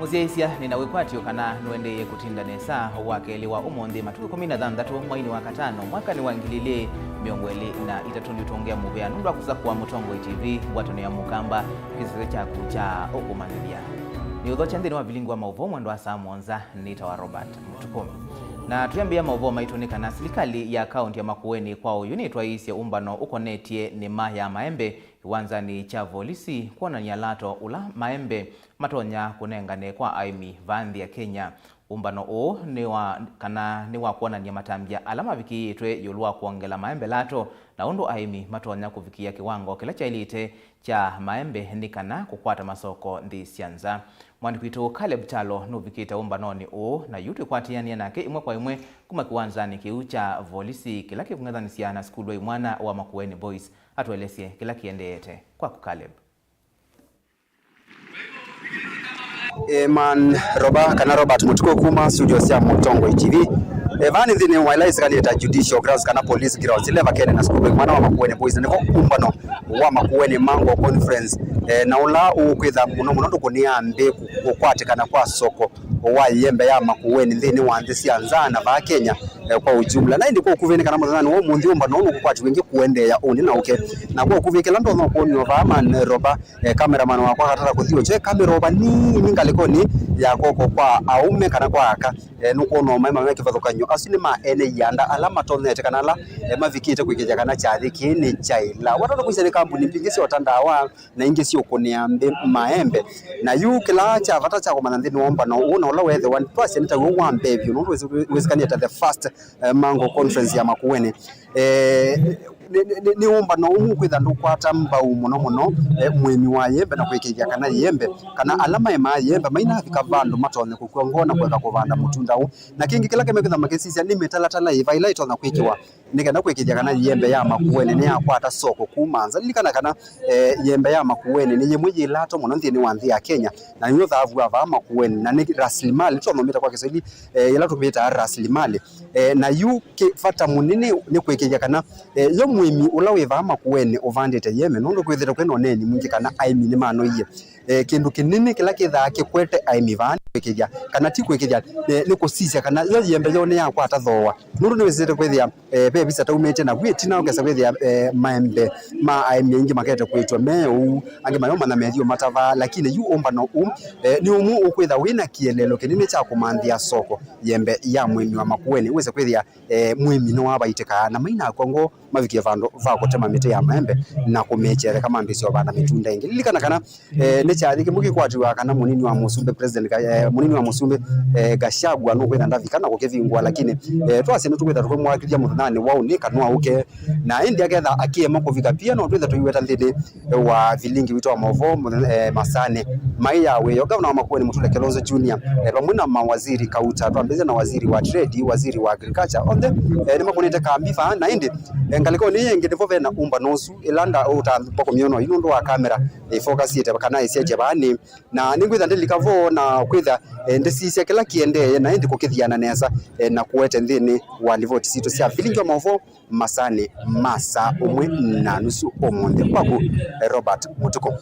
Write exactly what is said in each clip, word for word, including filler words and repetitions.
Mũsyaĩĩsya, nĩ na wĩkwatyo kana nũendeeye kũtinda nesa wa kelĩ wa ũmũnthĩ, matukũ ĩkũmi na thanthatũ mweinĩ wa katano, mwakanĩ wa ngili ilĩ mĩongo ĩlĩ na itatũ. Nĩũtũngĩa mũvea nũndũ wa kũsakũa Mũtongoi T V, ngwatanĩo ya Mũkamba, kĩsese kyaku kya ũkũmanyĩthya. Nĩũthokya nthĩnĩ wa vilingi wa maũvoo mwendo wa saa mũonza, nĩtawa Robert Mũtukũ. Na twĩambĩĩa maũvoo maitũ nĩ kana silikalĩ ya kaũnti ya Makueni kwa oyu nĩtwaĩĩsye ũmbano ũkonetye nĩma ya maembe kĩwanzanĩ kya volisi kwonany'a lato ũla maembe matonya kũnengane kwa aĩmi vaa nthĩ ya Kenya. Ũmbano ũũ nĩ wa, kana nĩ wa kwonany'a matambya ala mavikĩĩtwe ĩũlũ wa kwongela maembe lato na ũndũ aĩmi matonya kũvikĩĩa kĩwango kĩla kyaĩlĩte kya maembe nĩ kana kũkwata masoko nthĩ sya nza. Mwandĩki witũ Caleb Kyalo nũvikĩte ũmbanonĩ ũũ, na yu twĩkwatĩanĩa nake ĩmwe kwa ĩmwe kuma kĩwanzanĩ kĩu kya volisi kĩla kĩkũng'ethanĩsya na sukulu wa imwana wa Makueni Boys. Atũelesye kĩla kĩendeete. Kwaku, Caleb. E, man Roba, kana Robert Mũtukũ kuma studio sya Mũtongoi T V. E, vaa nĩ nthĩnĩ wa ila ĩsikanĩte ta judicial grounds kana police grounds, ila ĩvakene na sukulu wa imwana wa Makueni Boys, na nĩvo ũmbano wa Makueni Mango Conference, e, na ũla ũkwĩtha mũno mũno ndũkũnĩa nthĩ kũ-, kũkwatĩkana kwa soko wa ĩembe ya Makueni nthĩnĩ wa nthĩ sya nza na vaa Kenya, e, kwa ujumla. Na ĩndĩ kwa ũkuvĩ nĩ kana mũthenyanĩ wa ũmũnthĩ ũmbano ũũ nũkũkwatiw'a ĩngĩ kũendeea ũnĩ na ũke. Na kwa ũkuvĩ kĩla ndonya ũkwonywa vaa, man Roba, e, cameraman wakwa akatata kũthi ũkyoe kamera o vanini ngalĩkonĩ ya kw'oko kwa aũme kana kwa aka. E, nũkwona o maema me kĩvathũkany'o, asu nĩ ma ene ianda ala matonyete kana ala, e, mavikĩte kwĩkĩĩthya kana kyathĩ kĩĩ nĩ kyaĩla. Watata kwĩsya nĩ kambuni mbingĩ syoota ndawa na ingĩ syũkũnĩa nthĩ maembe. Na yu kĩla kya vata kya kũmanya nthĩnĩ wa ũmbano ũũ na ũla weethĩwa twasya nĩ taw'o wa mbee vyũ, nũndũ wĩsĩ-, wĩsĩkanĩte the first, e, Mango Conference ya Makueni. E, nĩ, nĩ, nĩ, nĩ ũmbano ũmwe ũkwĩtha ndũkwata mbau mũno mũno, e, mũĩmi wa ĩembe na kwĩkĩĩthya kana ĩembe, kana ala maemaa ĩembe mainavika vandũ matonye kũkw'a ngoo na kũeka kũvanda mũtunda ũũ. Na kĩngĩ kĩla kemekwĩtha makĩsisya nĩ mĩtalatala yĩva ĩla ĩtonya kwĩkĩwa nĩ kenda kwĩkĩĩthya kana ĩembe ya Makueni nĩyakwata soko kuma nza. Lilikana kana, e, ĩembe ya Makueni nĩ yĩmwe yĩ lato mũno nthĩnĩ wa nthĩ ya Kenya, na nĩyo thaavu wa vaa Makueni, na nĩ rasilimali, tũthomete kwa Kiswahili, e, ĩla tũmĩtaa rasilimali. E, na yu kĩ vata mũnene nĩ kwĩkĩĩthya kana, e, yo mũĩmi ũla wĩ vaa Makueni ũvandĩte ĩembe, nũndũ kwĩthĩte kwĩ na ũneeni mwingĩ kana aĩmi nĩmanoie. E, kĩndũ kĩnene kĩla kĩthaa kĩkwete aĩmi vaa nĩ kwĩkĩĩthya, kana ti kwĩkĩĩthya, e, nĩ kũsisya kana yo ĩembe yoo nĩyakwata thooa. Nũndũ nĩwĩsĩte kwĩthĩa, e, ve visa taumĩtye navu ĩtina ũkesa kwĩthĩa, e, maembe ma aĩmi aingĩ makete kwĩtw'a me ũu, angĩ mayomanya methiũmata vaa, lakini yu ũmbano ũũ, e, nĩ ũmwe ũkwĩtha wĩ na kĩeleelo kĩnene kya kũmanthĩa soko ĩembe ya mũĩmi wa Makueni wĩse kwĩthĩa, e, mũĩmi nĩwavaitĩkaa na mainakw'a ngoo mavikie vandũ va kũtema mĩtĩ ya maembe na kũmĩekyereka mambĩĩsye ũvanda mĩtunda ĩngĩ. Lilikana kana, e, nĩ kyathĩ kĩmwe kĩkwatiwa kana mũnini wa mũsumbĩ, President Ga-, e, mũnini wa mũsumbĩ, e, Gachagua nũkwĩtha ndavika na kũkĩvingũa, lakini, e, twasya nĩtũkwĩtha tũkĩmwakĩthya mũthenyanĩ wa ũnĩ kana ũke, na ĩndĩ aketha akĩema kũvika pia, no twĩthe tũiweta nthĩnĩ wa vilingi witũ wa maũvoo mũthenya, e, masanĩ mai ya wĩoo. Gavana wa Makueni Mutula Kilonzo Junior, e, vamwe na mawaziri kauta, twambĩĩsye na waziri wa trade, waziri wa agriculture, onthe, e, nĩmakũnĩte kambi vaa, na ĩndĩ, e, ngalĩkonĩ ĩĩ ĩngĩ nĩvo ve na ũmbano ũsu, ĩla nda ũtambwa kũmyona yu nũndũ wa kamera ĩfokasĩte kana ĩsyaĩtye vaa nĩ, na nĩngwĩtha ndĩlika vo na kwĩtha, e, ndĩsisya kĩla kĩendeeye, na ĩndĩ kũkĩthiana nesa, e, na kũete nthĩnĩ wa livoti sitũ sya vilingi wa maũvoo masanĩ ma saa ũmwe na nusu ũmũnthĩ. Kwaku, Robert Mũtukũ.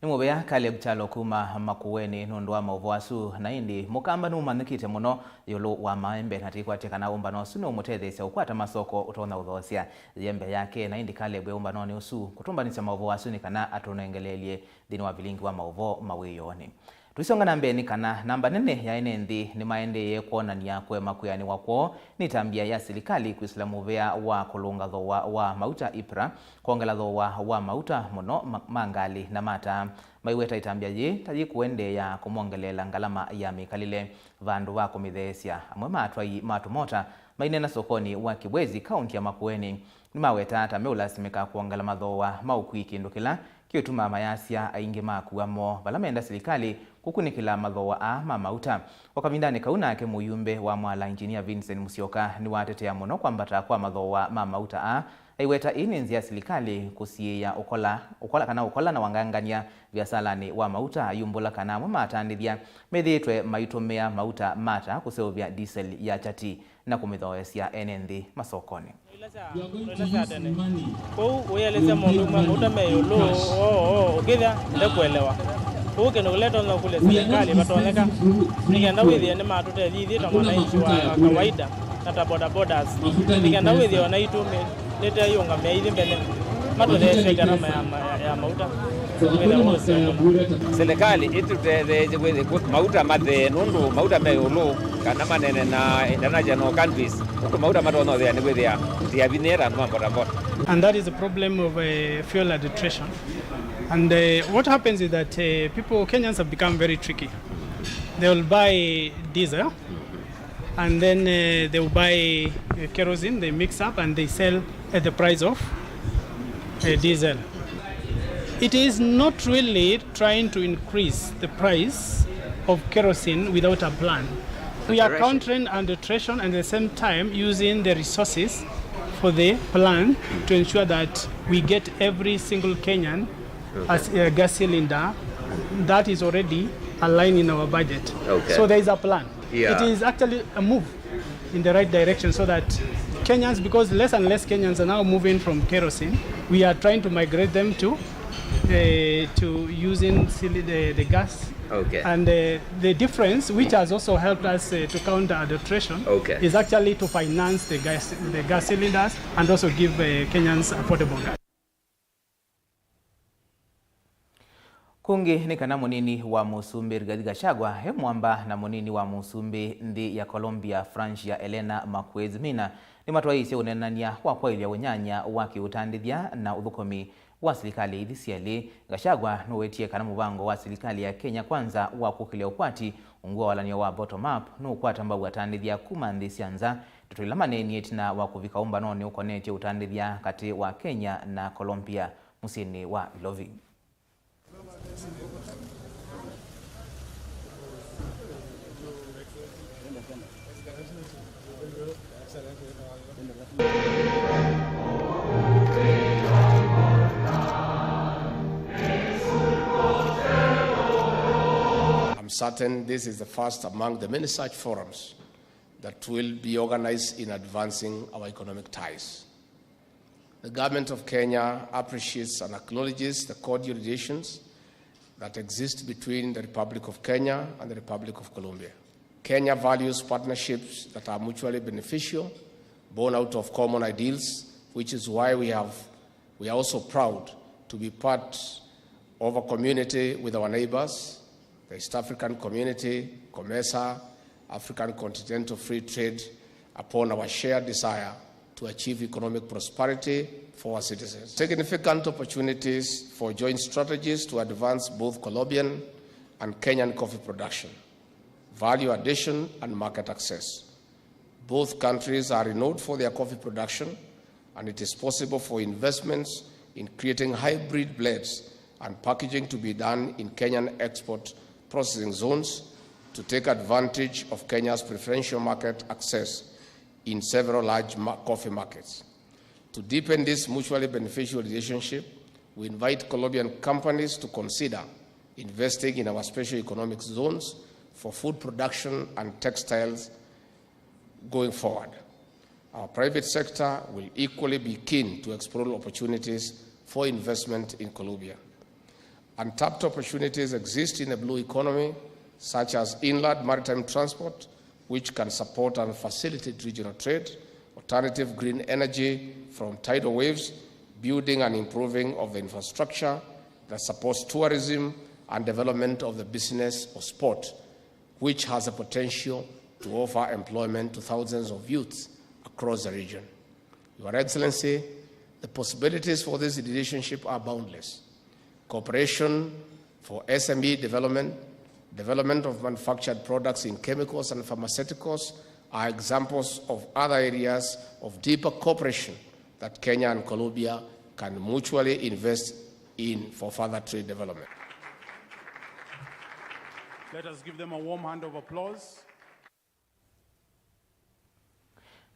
Nĩ mũvea Caleb Kyalo kuma Makueni nũndũ wa maũvoo asu, na ĩndĩ Mũkamba nũmanyĩkĩte mũno ĩũlũ wa maembe, na tĩkwatya kana ũmbano ũsu nĩũmũtetheesya ũkwata masoko ũtonya ũthoosya ĩembe yake, na ĩndĩ Caleb e ũmbanonĩ ũsu kũtũmbanĩsya maũvoo asu nĩ kana atũnengeleelye nthĩnĩ wa vilingi wa maũvoo ma wĩoonĩ. Tũisonga na mbee nĩ kana namba nene ya ene nthĩ nĩmaendeeye kwonany'a kũema kwĩanĩwa kwoo nĩ ĩtambya ya silikalĩ kwĩsĩla mũvea wa kũlũnga thooa wa mauta IPRA, kwongela thooa wa mauta mũno ma, ma ngalĩ na ma taa. Maiweta ĩtambya yĩĩ ta yĩkũendeea kũmongeleela ngalama ya mĩkalĩle vandũ va kũmĩtheesya. Amwe ma atwai ma tũmota maineena sokonĩ wa Kibwezi, kaũnti ya Makueni, nĩmawetaa ta meũlasimĩka kwongela mathooa ma ũkui, kĩndũ kĩla kĩũtuma mayasya aingĩ ma akua moo vala menda silikalĩ kũkunĩkĩla mathooa aa ma mauta. O kavindanĩ kau nake mũyumbe wa Mwala, Engineer Vincent Musyoka, nĩwatetea mũno kwambata kwa mathooa ma mauta aa, aiweta ĩĩ nĩ nzĩa ya silikalĩ kũsiĩĩa ũkola, ũkola kana ũkola na wangangany'a viasalanĩ wa mauta, ayumbũla kana amwe ma atandĩthya methĩĩtwe maitũmĩa mauta ma taa kũseũvya ndiseli ya kyati na kũmĩthooesya ene nthĩ masokonĩ. Kwoou ũyĩelesya maũndũ ma mauta me ĩũlũ, oo, oo, ũkĩthya ndekũelewa. Kũu kĩndũ kĩla ĩtonya kũlya silikalĩ vatonyeka nĩ kenda wĩthĩe nĩmatũtethya ithyĩ ta mwananchi wa kawaida na ta bodabodas, nĩ kenda wĩthĩe ona itũmĩte yĩũngamĩa ithyĩ mbene, matũtheesye ngarama ya, ma- ya, ya mauta wĩthĩe ũseo mũno. Silikalĩ ĩtũtetheesye kwĩthĩ- kwĩ- mauta mathee, nũndũ mauta me ĩũlũ kana manene na international countries, nũndũ mauta matonya ũthĩa nĩ kwĩthĩa tũtiavinyĩĩta andũ ma bodaboda. And that is the problem of uh, fuel adulteration. And uh, what happens is that uh, people, Kenyans have become very tricky. They will buy diesel and then uh, they will buy uh, kerosene, they mix up and they sell at the price of uh, diesel. It is not really trying to increase the price of kerosene without a plan. We are countering adulteration and at the same time using the resources for the plan to ensure that we get every single Kenyan as a gas cylinder that is already aligned in our budget. Okay. So there is a plan. Yeah. It is actually a move in the right direction so that Kenyans, because less and less Kenyans are now moving from kerosene, we are trying to migrate them to uh, to using the, the gas. Okay. And uh, the difference, which has also helped us uh, to counter adulteration, okay, is actually to finance the gas, the gas cylinders and also give uh, Kenyans affordable gas. Kũngĩ nĩ kana mũnini wa mũsumbĩ Rigathi Gachagua e mwamba na mũnini wa mũsumbĩ nthĩ ya Colombia Francia Elena Marquez Mina nĩmatwaĩĩsye ũneenany'a wa kwaĩlya ũnyanya wa kĩũtandĩthya na ũthũkũmi wa silikalĩ ithi syelĩ. Gachagua nũwetie kana mũvango wa silikalĩ ya Kenya Kwanza wa kũkĩlya ũkwati ungu wa walan'yo wa bottom up nũũkwata mbau atandĩthya kuma nthĩ sya nza. Ndeto ila maneenie ĩtina wa kũvika ũmbanonĩ ũkonetye ũtandĩthya katĩ wa Kenya na Colombia mũsyĩnĩ wa Ilovi. I'm certain this is the first among the many such forums that will be organized in advancing our economic ties. The Government of Kenya appreciates and acknowledges the cordial relations that exist between the Republic of Kenya and the Republic of Colombia. Kenya values partnerships that are mutually beneficial, born out of common ideals, which is why we have, we are also proud to be part of a community with our neighbors, the East African Community, COMESA, African Continental Free Trade, upon our shared desire to achieve economic prosperity for our citizens. Significant opportunities for joint strategies to advance both Colombian and Kenyan coffee production, value addition, and market access. Both countries are renowned for their coffee production, and it is possible for investments in creating hybrid blends and packaging to be done in Kenyan export processing zones to take advantage of Kenya's preferential market access in several large ma- coffee markets. To deepen this mutually beneficial relationship, we invite Colombian companies to consider investing in our special economic zones for food production and textiles going forward. Our private sector will equally be keen to explore opportunities for investment in Colombia. Untapped opportunities exist in the blue economy, such as inland maritime transport, which can support and facilitate regional trade, alternative green energy from tidal waves, building and improving of the infrastructure that supports tourism, and development of the business of sport, which has the potential to offer employment to thousands of youths across the region. Your Excellency, the possibilities for this relationship are boundless. Cooperation for S M E development, development of manufactured products in chemicals and pharmaceuticals are examples of other areas of deeper cooperation that Kenya and Colombia can mutually invest in for further trade development. Let us give them a warm hand of applause.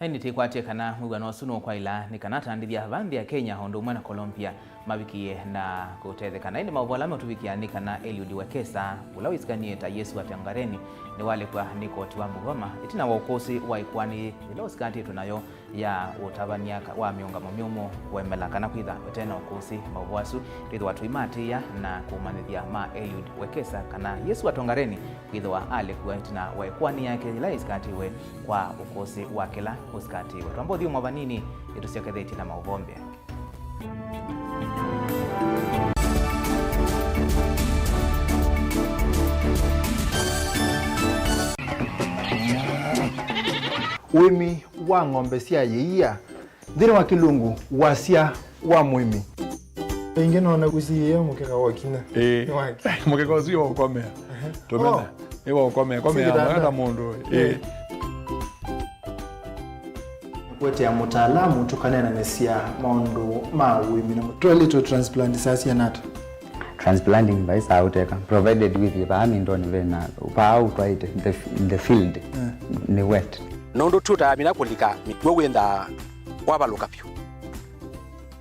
Na ĩndĩ tĩkwatye kana mwĩw'ano ũsu nũkwaĩla nĩ kana atandĩthya va nthĩ ya Kenya o ũndũ ũmwe na Colombia mavikĩe na kũtetheka. Na ĩndĩ maũvoo ala meũtũvikĩa nĩ kana Eliud Wekesa, ũla wĩsĩkanĩe ta Yesu wa Tangareni, nĩwalekw'a nĩ koti wa Bungoma ĩtina wa ũkũsĩ wa ĩkoani yĩla ũsikatĩtwe nayo ya ũtavany'a ka-, wa mĩũngamo myũmũ kũemela kana kwĩtha ũte na ũkũsĩ. Maũvoo asu twĩthĩwa tũimaatĩĩa na kũmanyĩthya ma Eliud Wekesa kana Yesũ wa Tongareni kwĩthĩwa alekwa ĩtina wa ĩkoani yake yĩla yĩsikatĩwe kwa ũkũsĩ wa kĩla ũsikatĩwe. Twamba ũthyũmũa vanini, nĩtũsyokethetye na maũvoo mbee. Ũĩmi wa ng'ombe sya yĩia, nthĩnĩ wa kĩlungu, wasya wa mũĩmi. Ĩngĩ nona ũsiĩĩe mũkeka wa ũkinya. Ĩĩ. Nĩ wake. Mũkeka ũsu nĩ wa ũkomea. Tũmena. Oh. Nĩ wa ũkomea. Komea. Sikitanda. Wenda mũndũ. Ĩĩ. Ĩĩ. Kũetea mũtaalamu tũkaneenanĩsya maũndũ ma ũĩmi na mũ-, twaĩlĩtwe transplant saa siana ata? Transplanting vai saa ũteka, provided wĩthĩe vaa mĩndonĩ vena, vaa ũtwaĩte, the, the field, eh, nĩ wet. Nũndũ tũtamina kũlika mĩkw'ũ wĩnthaa wavalũka vyũ.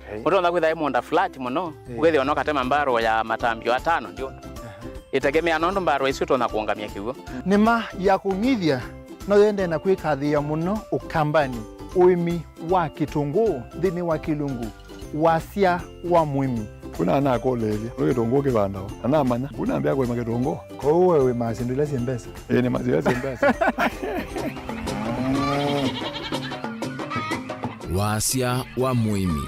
Okay. Ũtonya kwĩtha ĩ mũũnda flat mũno, eh, ũkethĩa no katema mbarũ ya matambio atano ndio. Aha. Ĩtegemea nũndũ mbarũ isu ũtonya kũũngamya kĩw'ũ. Nĩma ya kũng'ithya no yende na kwĩkathĩĩa mũno Ũkambanĩ, ũĩmi wa kĩtũngũũ nthĩnĩ wa kĩlungu, wasya wa mũĩmi. Kuna anakũlĩĩlya, nĩ kĩtũngũũ kĩvandawa, na namanya, kuna ambĩa kũĩma kĩtũngũũ. Kwoou we wĩmaa syĩndũ ila syĩ mbesa? Ĩĩ, nĩmaa syĩndũ ila syĩ mbesa. Wasya wa mũĩmi.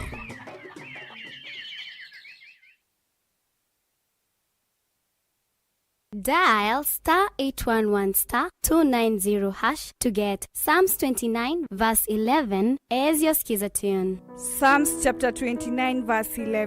Dial star eight one one star two nine zero hash to get Psalms twenty-nine verse eleven as your Skiza tune. Psalms chapter twenty-nine, verse eleven.